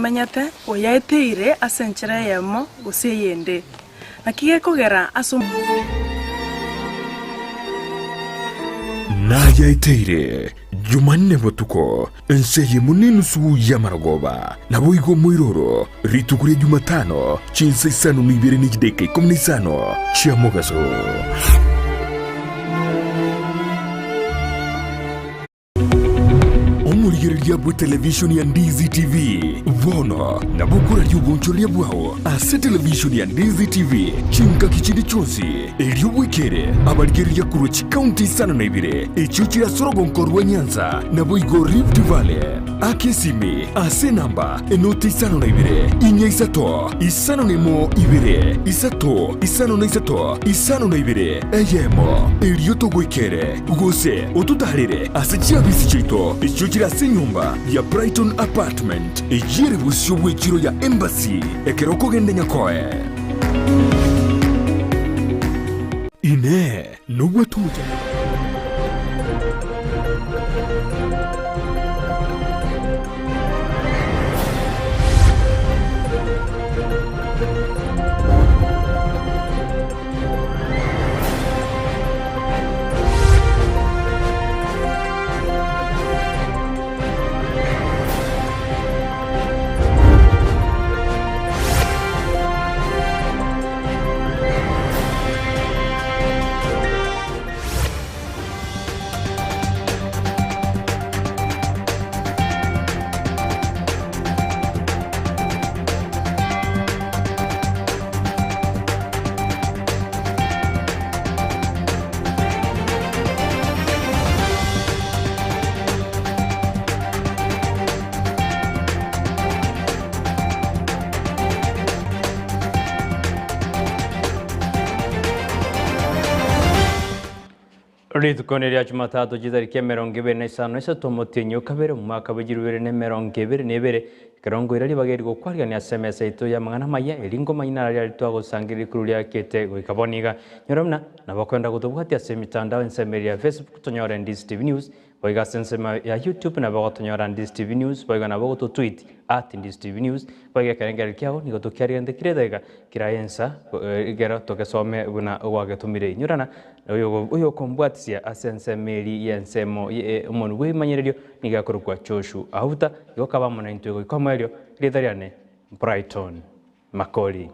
Omenyete oyaeteire ase enchera eyemo gose eyende. Naki gekogera ase. Nayaeteire Jumanne botuko, ense eyemo nenusu y'amarogoba, naboigo omoiroro, rituko ria Jumatano, chinsa isano na ibere ne chidaeka ikomi na isano chia mogaso. Omorigereria bw'etelevishoni ya Ndizi TV bono nabo okoraria obonchoreria bwao ase televishoni ya Ndizi TV chingaki chinde chionsi, erio bwekere abarigereria korwa chikaunti isano na ibere echio chire ase orogonko rwa Nyanza naboigo Rift Valley. Aka esimi ase enamba enoti isano na ibere, inya isato, isano na emo ibere, isato, isano na isato, isano na ibere, eyemo, erio togoikere. Gose ototaarere ase chiabisi chiaito echio chire ase enyomba ya Brighton Apartment, eyio ere bosio bw'echiro ya Embassy ekero okogenda Nyakoe. Inee! Nobwate omochandoko? Rituko neria Jumatatu chitariki emerongo ebere na isano na isato omotienyi o kabere omwaka bwe chilifu ibere na emerongo ebere na ebere, ekero nkoira ribaga eri gokwarigania ase emesa yaito y'amang'ana amaya, eri ngomanya nararia aria twagosangereria rikuru riakete goika bono iga. Nyora buna nabo okoenda gotobwatia ase emitandao ensemo eria ya Facebook tonyore Ndizi TV News, boigo ase ensemo ya YouTube nabo ogotonyora Ndizi TV News, boigo nabo ogototweet at Ndizi TV News, boigo ekerengererio kiago nigo tokiariganete kera edageka kera ensa ekero togesome buna gwagetomire. Inyorana Oyokombwatisia ase ensemo eria y'ensemo y'omonwa bw'ebimanyererio nigo akorokwa Joshua Auta, igo kaba amo naintwe goika omoerio, erieta riane Brighton Makori.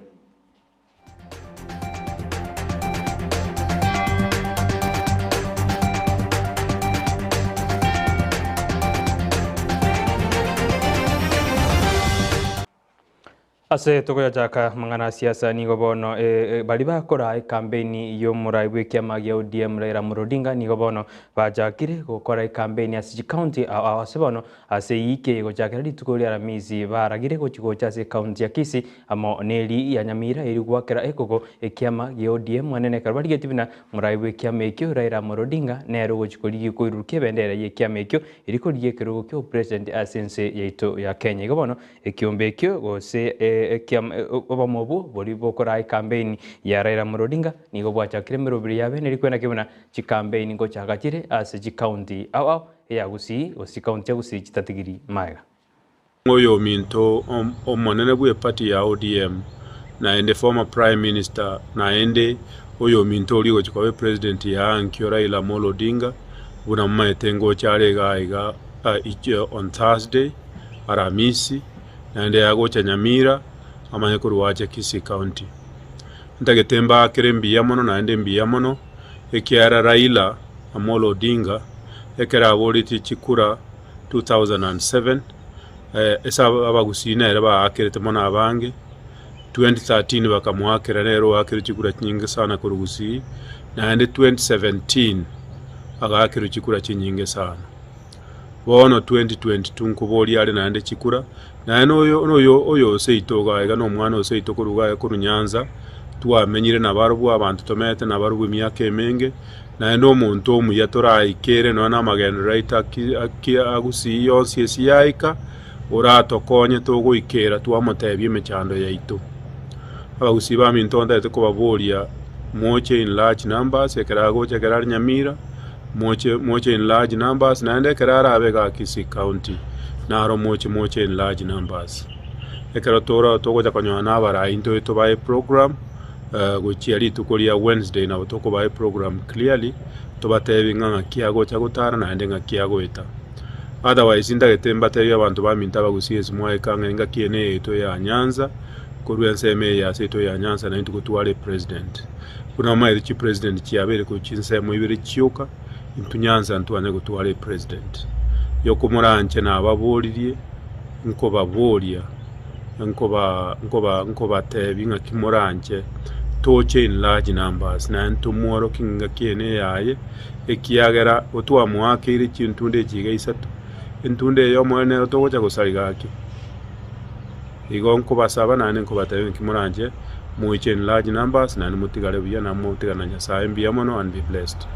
Ase togoyachaka amang'ana a siasa nigo bono baria bakora ekampeini y'omorai bw'ekiama gia ODM Raila Amolo Odinga nigo bono bachakire gokora ekampeini ase chikaunti ao ao ase bono ase eyiki eye gochakera rituko ria Aramisi baragire gochi gocha ase ekaunti ya Kisii amo neri ya Nyamira eri goakera ekoko ekiama gia ODM anene ekero barigetie buna morai bw'ekiama ekio Raila Amolo Odinga nere ogochi korigia koirurukia ebendera y'ekiama ekio eri korigia ekerogo kia obopresident ase ense yaito ya Kenya. Igo bono Ekiombe ekio gose obomo obwo boria bokoraa ekambeini ya Raila Amolo Odinga nigo bwachakire emeroberi ya bene rikwena buna chikambeini ngochaka chire ase chikaunti ao ao eya Gusii gose chikaunti chia Gusii chitatigiri magega. Oyominto omonene bw'eparty ya ODM naende former prime minister naende oyominto oria ogochia koba epresident ya ankio Raila Amolo Odinga buna momaete ngocha are igaa iga on Thursday. Aramisi, naende agocha Nyamira, amanye korwa ache Kisii County. Ntagete mbaakere mbuya mono naende mbuya mono, ekiagera Raila Amolo Odinga ekero aboretie chikura 2007, ase abagusii nere baakerete mono abange, 2013 bakamoakera nere oakerwe chikura chinyinge sana korwa Gusii, naende 2017 agaakerwa chikura chinyinge sana. Bono 2022 nkoboria are naende chikura, naye noyo noyo oyo seito iga iga nomwana o seito korwa iga iga korwa Nyanza, twamenyire nabarobwo abanto tomenyete nabarobwo emiaka emenge, naende omonto omuya toraikere nonya na amagenderero aito aki aki agusii yonsi esi yaika, oratokonye togoikera twamotebia emechando yaito. Abagusii baminto ntagete kobaboria moche in large numbers ekero agocha ekero are Nyamira. Moche, moche in large numbers, naende ekero arabe igaa Kisii County, naro moche, moche in large numbers. Ekero toro togocha konyora na abarai ntoe tobae eprogram gochia rituko ria Wednesday nabo tokobaa eprogram clearly tobatebi ng'a ng'aki agocha gotara naende ng'aki agoeta. Otherwise ntagete mbatebie abanto baminto abagusii ase mwaika ng'a engaki eye neyaito ya Nyanza, korwa ensemo eye ase yaito ya Nyanza naintwe gotware epresident. Buna omanyete chipresident chiabeire korwa chinsemo ibere chioka, intwe Nyanza ntwanye gotwara epresident. Yokomoranche nababoririe, nkobaboria, nkoba nkoba nkobatebia ng'aki moranche toche in large numbers naende tomworokie ng'aki eye neyaye. Ekiagera gotwamoakeire chintunda echi iga isato, entunda eyemo nero togocha gosaria gaki. Igo nkobasaba naende nkobatebia nki moranche moiche in large numbers naende motigare buya na motigare na Nyasaye mbuya mono and be blessed.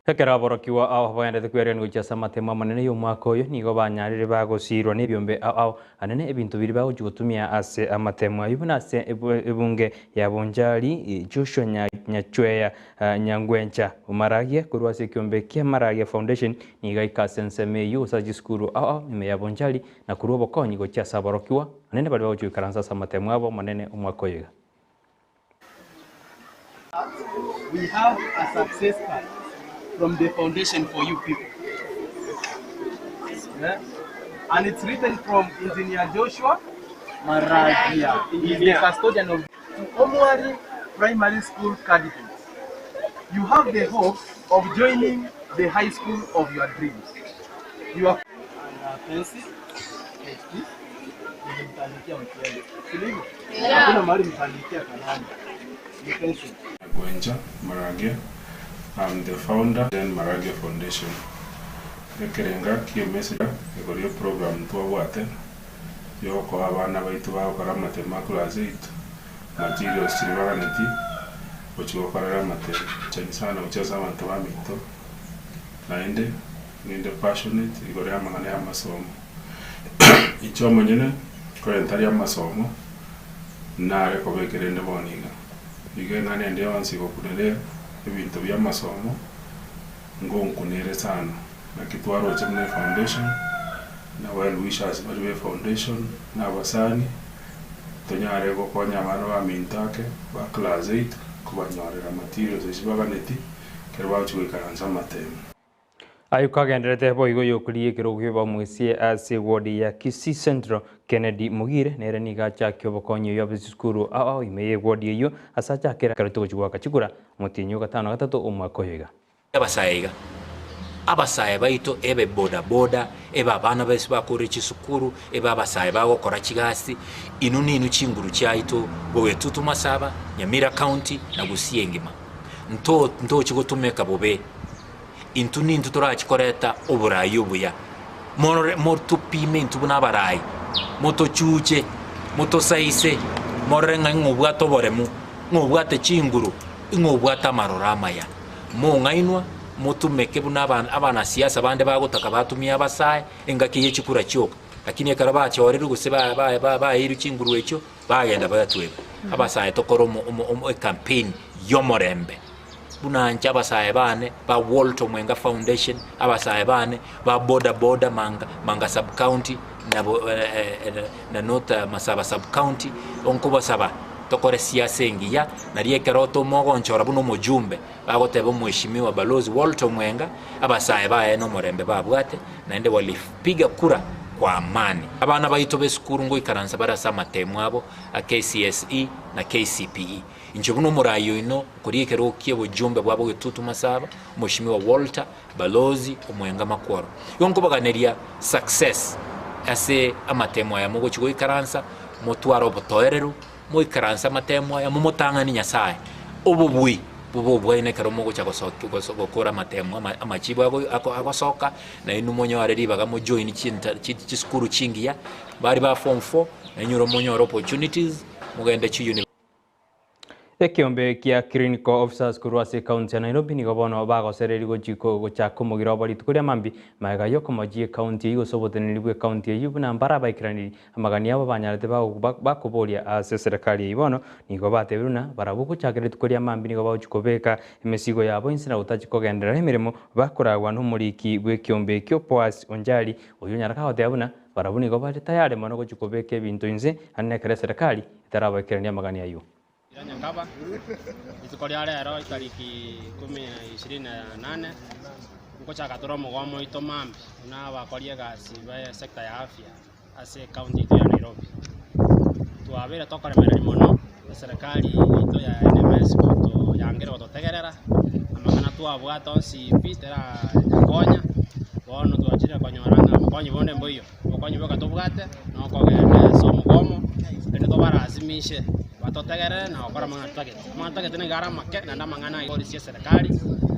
Ekero aborokigwa ao bagenderete kweariganigwa gochia ase amatemo amanene y'omwaka oyo, nigo banyarire bagosiirwa nebiombe ao ao anene ebinto biria bagochia gotumia ase amatemo ayio buna ase ebunge ya Bonchari, Joshua Nyachweya Nyangwencha Maragia korwa ase ekiombe kia Maragia Foundation nigo aika ase ensemo eyio gose ase chisukuru ao ao ime ya Bonchari na korwa obokonyi gochia ase aborokigwa anene baria bagochia goikaransa ase amatemo abo omonene omwaka oyo iga. We have a success card from the foundation for you people. Yeah? And it's written from Engineer Joshua Maragia. He is the custodian of to Omwari Primary School candidates. You have the hope of joining the high school of your dreams. You are and uh, pencil, HP, yenye mtaandikia mtihani. Si ndivyo? Hakuna mahali mtaandikia kalamu. Ni pencil. Gwencha Maragia, I'm the founder Jen Maragia Foundation. Ekerenga ki'emessage igoro y'eprogram ntwabwate yokoa abana baito bagokora amatemo a class eight materials chiria baganeti gochia gokorera amatemo. Chani sana gochia ase abanto baminto naende ninde passionate igoro y'amang'ana y'amasomo. Inche omonyene kore ntari amasomo nare kobekera ende bono iga. Iga eng'ana ende yonsi gokunera ebinto bi'amasomo ngonkunere sana. Naki twaroche buna efoundation, na well wishers baria be foundation, na abasani, tonyare gokonya abana baminto ake ba class eight kobanyorera materials echio baganeti ekero bagochia goikaransa amatemo. Ayio kagendererete boigo oyokorigia ekerogo ki'obomusie ase eward ya Kisii Central, Kennedy Mogire, nere nigo achakia obokonyi oyio abe chisukuru ao ao ime y'eward eyio ase achakera ekero togochia goaka chikura omotienyi o gatano na gatato omwaka oyo iga. Abasae iga, abasae baito ebe boda boda, ebe abana base bakorire chisukuru, ebe abasae bagokora chigasi, inwe ninwe chinguru chiaito bogetutu masaba, Nyamira county na Gusii engima. Nto ntochi gotumeka bobe, intwe nintwe torachi koreta oborai obuya. Morore motopime intwe buna abarai, motochuche, motosaise, morore ng'a ing'o obwate oboremu, ng'o obwate chinguru, ing'o obwate amaroro amaya. Mong'ainwa, motumeke buna abanasiasa bande bagotaka batumie abasae engaki ye chikura chioka, lakini ekero bachorirwe gose baeirwe chinguru echio, bagenda bagatweba. Abasae tokore ecampaign y'omorembe, buna inche abasae bane ba Walter Omwenga Foundation, abasae bane ba boda boda Manga, Manga sub county na North Masaba sub county, nkobasaba tokore siasa engiya, nario ekero tomogonchora buna omojumbe, bagoteba omweshimiwa Balozi Walter Omwenga, abasae baye nomorembe babwate, naende walipiga kura kwa amani. Abana baito b'esukuru ngoikaransa bare ase amatemo abo a KCSE na KCPE. Inche buna omorai oino okoria ekerogo ki'obojumbe bwa Bogetutu Masaba, Omweshimiwa Walter Balozi Omwenga Makworo. Igo nkobaganeria success ase amatemo aya mogochia goikaransa, motware obotoereru, Moikaranse amatemo aya, momotang'ani Nyasae, obobui bobe obwaino ekero mogocha gokora amatemo amachibu agosoka, nainwe monyore ribaga mojoin chisukuru chingiya, baria ba form four, nainwe ero monyore opportunities, mogende chi. Ekeombe kia Clinical Officers korwa ase ekaunti ya Nairobi nigo bono bagosereria gochi gochaka omogiro obo rituko ria mambia magega y'okomochia ekaunti eyio gose oboteneneri bw'ekaunti eyio buna mbarabaikeranirie Amagani abo banyarete bakoboria ase eserekari eyio bono nigo batebirwe ng'a barabwo gochakera rituko ria mambia nigo bagochia kobeka emesigo yabo inse na gotachi kogenderera emeremo bakoragwa nomoriki bw'ekiombe ekio Boaz Onjari oyio onyaraka goteba buna. barabwo nigo bare tayari mono gochia kobeka ebinto inse ande nekero eserekari etarabaikereria amagani ayio. Ira Nyakaba, rituko ria rero etariki ikomi na ishirini na nane, nkochaka tore omogomo oito mambia buna abakori egasi ba esector ya afya ase ecounty yaito ya Nairobi. Twabeire tokoremereria mono eserekari yaito ya NMS gotoyangera gototegerera, amang'ana twabwate onsi pi terakonya, bono twachire konyora ng'a obokonyi bonde mboiyo. Obokonyi boka tobwate nokogenda ase omogomo, erinde tobarasimishe batotegerere na gokora amang'ana totagete. Amang'ana totagete nigo are amake naende amang'ana aya polisi ya eserekari,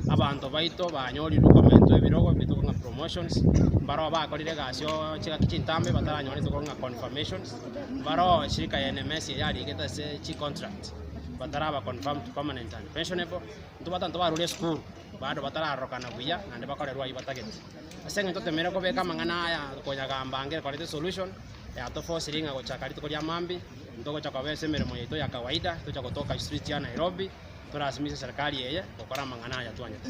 abanto baito banyorirwe komentwa ebirogo bituko ng'a promotions, mbaroo bakorire egasi oo chingaki chintambe bataranyora rituko ng'a confirmations, mbaroo eshirika ya NMS eye yarigete ase chicontract bataraba confirmed permanent and pensionable, intwe abanto barure esukuru bado batararorokana buya naende bakorerwe aywo batagete. Ase eng'encho totemeire kobeka amang'ana aya konyagamba angere koreta esolution, yatofosirie ng'a gochaka rituko ria mambia, ntogocha koba ase emeremo yaito ya kawaida, tocha gotoka chistreets chia Nairobi, torasimise eserikari eye gokora amang'ana aya twanyete.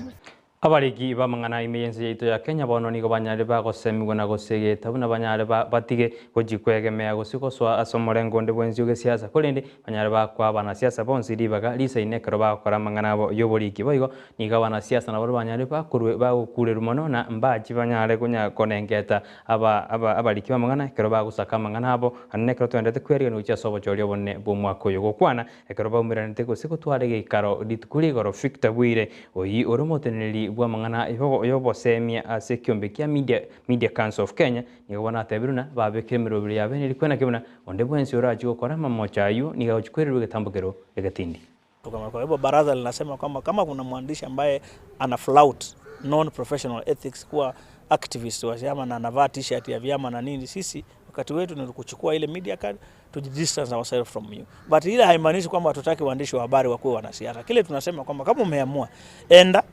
Abariki b'amang'ana ime y'ense yaito ya Kenya bono nigo banyare bagosemigwa na gosegeta buna banyare batige gochia kwegemea gose gosoa ase omorengo onde bwensi o gesiasa korende banyare bakoa abanasiasa bonsi ribaga risaine ekero bagokora amang'ana abo y'oboriki. Boigo Nigo abanasiasa nabarabwo banyare bakorwe bagokurerwa mono na mbachi banyare konya konengeta aba aba abariki b'amang'ana ekero bagosaka amang'ana abo, naende nekero toenderete kwerigereria gochia ase obochori obonene bw'omwaka oyo. Gokwana ekero baumeranete gose gotwara egeikaro rituko rigoro Victor Bwire, oyio ore omoteneneri bw'amang'ana y'obosemia ase ekiombe kia Media Media Council of Kenya, nigo bono atebire buna babekire emeroberi yabo nerikwe naki buna onde bwensi orachie gokora amamocho ayio nigo agochia kwererwa egetambokero egetindi. Kwa hivyo baraza linasema kwamba kama kuna mwandishi ambaye ana flout non professional ethics kuwa activist wa chama na anavaa t-shirt ya vyama na nini, sisi wakati wetu ni kuchukua ile media card to distance ourselves from you, but ile haimaanishi kwamba hatutaki waandishi wa habari wakuwe wanasiasa. Kile tunasema kwamba kama umeamua enda,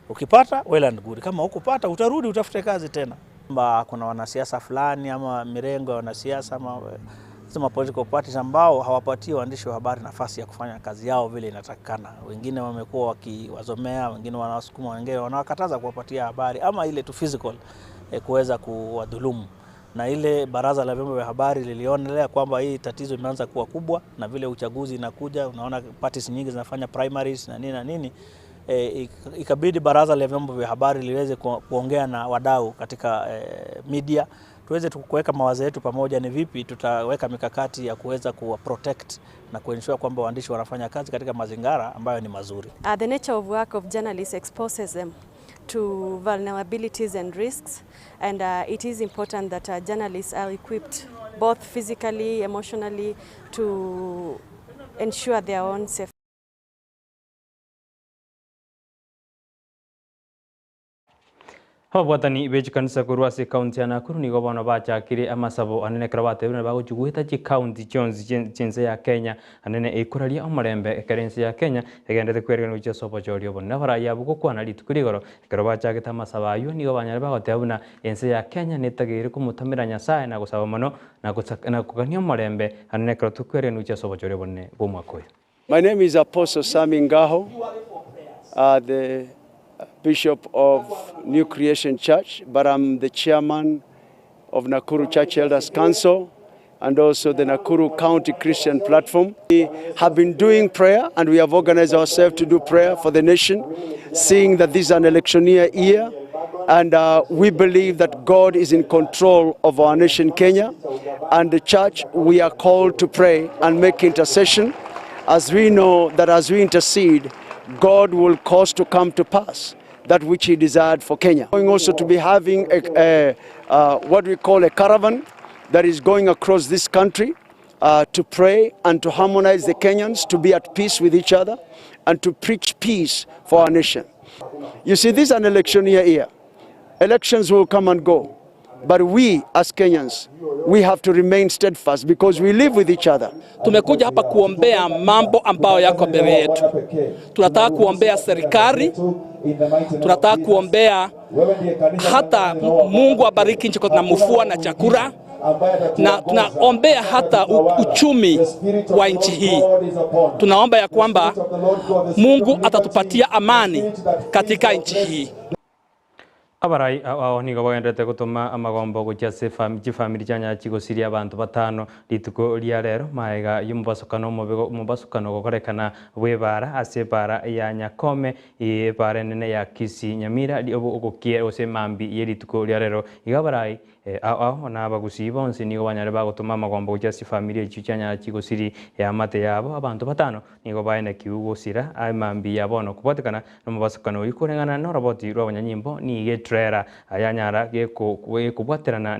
ukipata well and good, kama hukupata utarudi utafute kazi tena. Kwamba kuna wanasiasa fulani ama mirengo ya wanasiasa ama sema political parties ambao hawapatii waandishi wa habari nafasi ya kufanya kazi yao vile inatakikana. Wengine wamekuwa wakiwazomea, wengine wanawasukuma, wengine wanawakataza kuwapatia habari ama ile tu physical eh, kuweza kuwadhulumu. Na ile baraza la vyombo vya habari lilionelea kwamba hii tatizo imeanza kuwa kubwa, na vile uchaguzi inakuja, unaona parties nyingi zinafanya primaries na nini na nini e, ikabidi baraza la vyombo vya habari liweze kuongea na wadau katika e, media tuweze kuweka mawazo yetu pamoja, ni vipi tutaweka mikakati ya kuweza kuwa protect na kuensure kwamba waandishi wanafanya kazi katika mazingira ambayo ni mazuri. The nature of work of journalists exposes them to vulnerabilities and risks and it is important that journalists are equipped both physically, emotionally to ensure their own safety. Ababwatani be chikanisa korwa ase ekaunti ya Nakuru nigo bono bachakire amasabo anene ekero batebire buna bagochia goeta chikaunti chionsi chi'ense ya Kenya anene ekoraria omorembe ekero ense ya Kenya egenderete kweregana gochia ase obochori obonene. Abarai abwo gokwana rituko rigoro ekero bachagete amasabo ayio nigo banyare bagoteba buna ense ya Kenya netageire komotamera Nyasae na gosaba mono na kogania omorembe anene ekero tokweregana gochia ase obochori obonene bw'omwaka oyo. My name is Apostle Sammy Ngaho, uh, the Bishop of New Creation Church, but I'm the chairman of Nakuru Church Elders Council and also the Nakuru County Christian Platform. We have been doing prayer and we have organized ourselves to do prayer for the nation, seeing that this is an electioneer year. And uh, we believe that God is in control of our nation, Kenya. And the church, we are called to pray and make intercession as we know that as we intercede, God will cause to come to pass that which he desired for Kenya. Going also to be having a, a, uh, what we call a caravan that is going across this country uh, to pray and to harmonize the Kenyans, to be at peace with each other, and to preach peace for our nation. You see, this is an election year here. Elections will come and go. But we as Kenyans, we have to remain steadfast because we live with each other. Tumekuja hapa kuombea mambo ambayo yako mbele yetu. Tunataka kuombea serikali, tunataka kuombea hata Mungu abariki nchi na mvua na chakula, na tunaombea hata uchumi wa nchi hii. Tunaomba ya kwamba Mungu atatupatia amani katika nchi hii. Abarai ao ao nigo bagendererete gotoma amagombo gochia ase chifamiri chianyara chigosiria abanto batano rituko ria rero magega y'omobasokano omobe omobasokano gokorekana bw'ebaara ase ebaara ya Nyakome ebaara enene ya Kisii Nyamira ogokia gose mambi ye rituko ria rero. Iga abarai Ao ao na abagusii bonsi nigo banyare bagotoma amagombo gochia ase chifamiri echio chianyara chigosiri eamate yabo. Abanto batano nigo baenekiwu gosira emambia ya bono kobwatekana nomobasokano oyio koreng'ana noroboti rw'abanyanyimbo nigo etrela yanyara gekobwaterana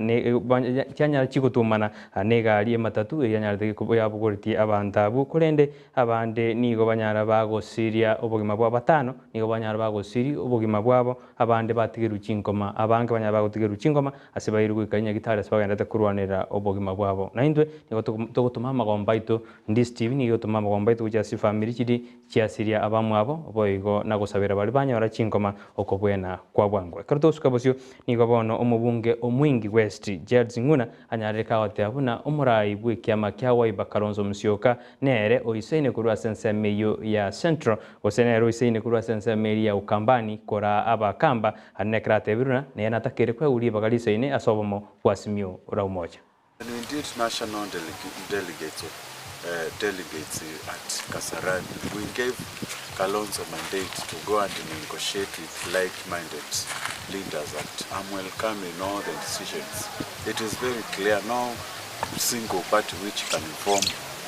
chianyara chigotumana negari ematatu eyio yanyarete yabogoretie abanto abwo korende abande nigo banyara bagosiria obogima bwabo batano nigo banyara bagosiria obogima bwabo Abande batigerwe chinkoma, abange banyare bagotigerwa chinkoma ase bairwe goika Nyagitari ase bagenderete korwanerera obogima bwabo. Na intwe nigo togotoma amagombo aito, Ndisi TV nigo egotoma amagombo aito gochia ase chifamiri chiria chiasiria abamwabo, boigo na gosabera baria banyora chinkoma okobwena kwa bwango. Ekero togosuka bosio, nigo bono omobunge o Mwingi West, Gerald Sing'una, anyarire kagoteba buna omorai bw'ekiama kia Wiper Kalonzo Musyoka nere oisaine korwa ase ensemo eyio ya Central Gose nere oisaine korwa ase ensemo eria ya Ukambani koraa Abakamba, aria nekero atebirwe ng'a nere natakeire kwegwa ribaga riisaine ase obomo bwa Simiyu ora Umoja. And indeed national delegates of delegates at Kasarani we gave Kalonzo mandate to go and negotiate with like-minded leaders and I'm welcoming all the decisions. It is very clear no single party which can form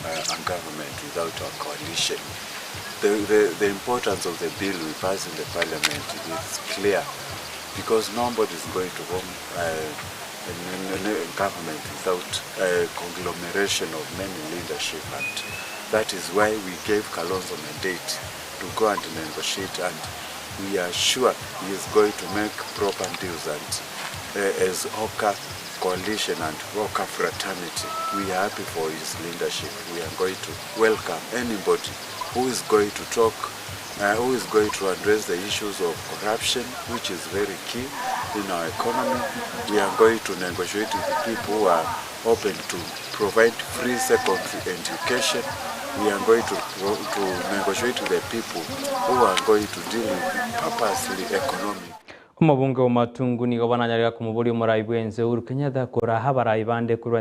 a government without a coalition. The, the, the importance of the bill we pass in the parliament is clear because nobody is going to form a, a government without a conglomeration of many leadership and that is why we gave Kalonzo mandate to go and negotiate and we are sure he is going to make proper deals and as Oka coalition and Oka fraternity, we are happy for his leadership. We are going to welcome anybody who is going to talk, who is going to address the issues of corruption, which is very key in our economy. We are going to negotiate with the people who are open to provide free secondary education. We are going to, to negotiate with the people who are going to deal with purposely economic. Omobunge o Matungu nigo bananyarire komoboria omorai bw'ense Uhuru Kenyatta koraha abarai bande korwa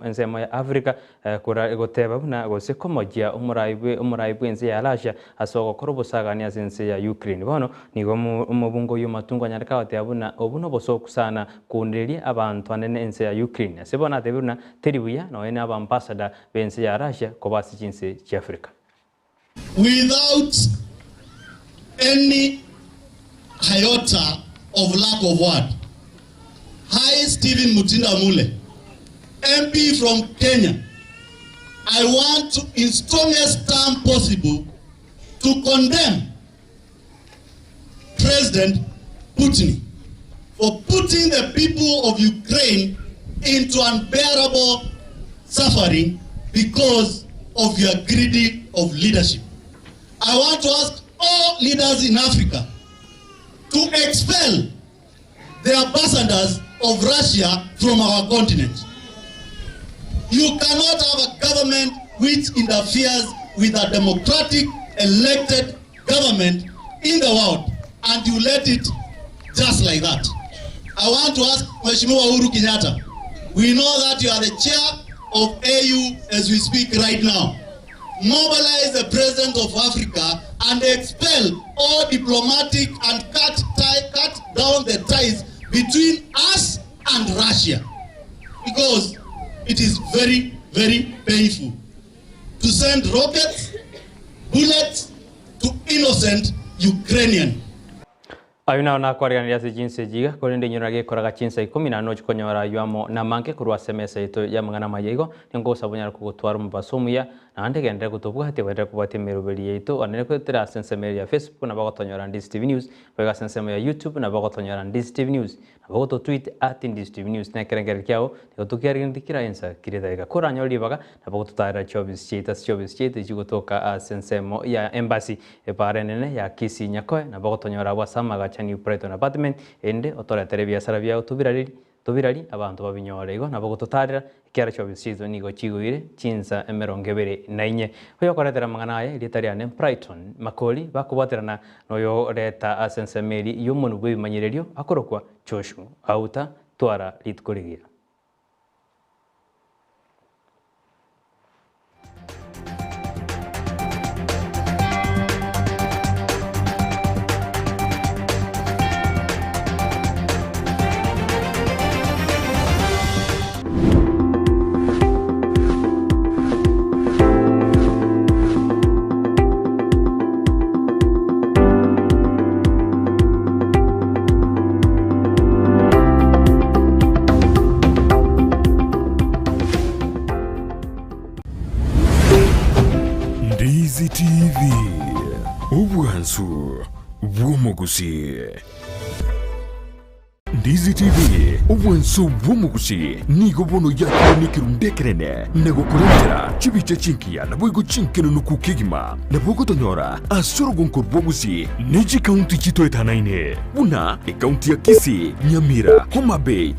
ensemo ya Africa kora goteba buna gose komojia omorai omorai bw'ense ya Russia ase ogokora obosagani ase ense ya Ukraine. Bono nigo omobunge oyio Matungu anyarete goteba buna obo nobosoku sana kounereria abanto anene ense ya Ukraine. Ase bono atebire buna teri buya nonya na abambassador b'ense ya Russia koba ase chinse chi'Africa. Without any iota of lack of word. Hi Stephen Mutinda Mule, MP from Kenya. I want to, in strongest term possible, to condemn President Putin for putting the people of Ukraine into unbearable suffering because of your greedy of leadership. I want to ask all leaders in Africa to expel the ambassadors of Russia from our continent. You cannot have a government which interferes with a democratic elected government in the world and you let it just like that. I want to ask Mheshimiwa Uhuru Kenyatta, we know that you are the chair of AU as we speak right now. Mobilize the president of Africa and expel all diplomatic and cut, tie, cut down the ties between us and Russia because it is very, very painful to send rockets, bullets to innocent Ukrainian. Ayio naro nakwariganirie ase chinsa echi iga, korende inwe nagekoraga chinsa ikomi na nochi konyora ayio amo namange korwa ase emesa yaito y'amang'ana amaya igo, ningosaba onyare kogotwara omobaso omuya, naende genderera gotobwatia, ogenderere kobwatia emeroberi yaito, onye goetera ase ensemo ere ya Facebook nabo ogotonyora Ndisi TV News, boigo ase ensemo ya YouTube nabo ogotonyora Ndisi TV News, Nabo gototweet at Ndisi TV News na ekerengererio kiao nigo tokiarigeretie kera ensa kera edageka. Koranyore ribaga nabo gototaarera chiofisi chiaito ase chiofisi chiaito echi chigotoka ase ensemo ya Embassy epaara enene ya Kisii Nyakoe nabo gotonyora abwo ase amagacha New Brighton Apartment erinde otoretere ebiasara biao tobirareri. Tobirari abanto babinyore. Igo nabo gototarera, ekiagera chiofisi chiaito nigo chigoire chinsa 24. Oyokoretera amang'ana aya erieta riane Brighton Makori, bakobwaterana noyoreta ase ensemo eria y'omonwa bw'ebimanyererio akorokwa Joshua Auta, twara rituko rigiya. Ndizi TV, obwansu bw'omogusii. Ndizi TV, obwansu bw'omogusii nigo bono yakire nekerundu ekenene na gokorentera chibicha chingiya naboigo chinkenenuku kegima. Nabo ogotonyora ase orogonko rwa Gusii ne chikaunti chitoetanaine buna ekaunti ya Kisii, Nyamira, Homa Bay.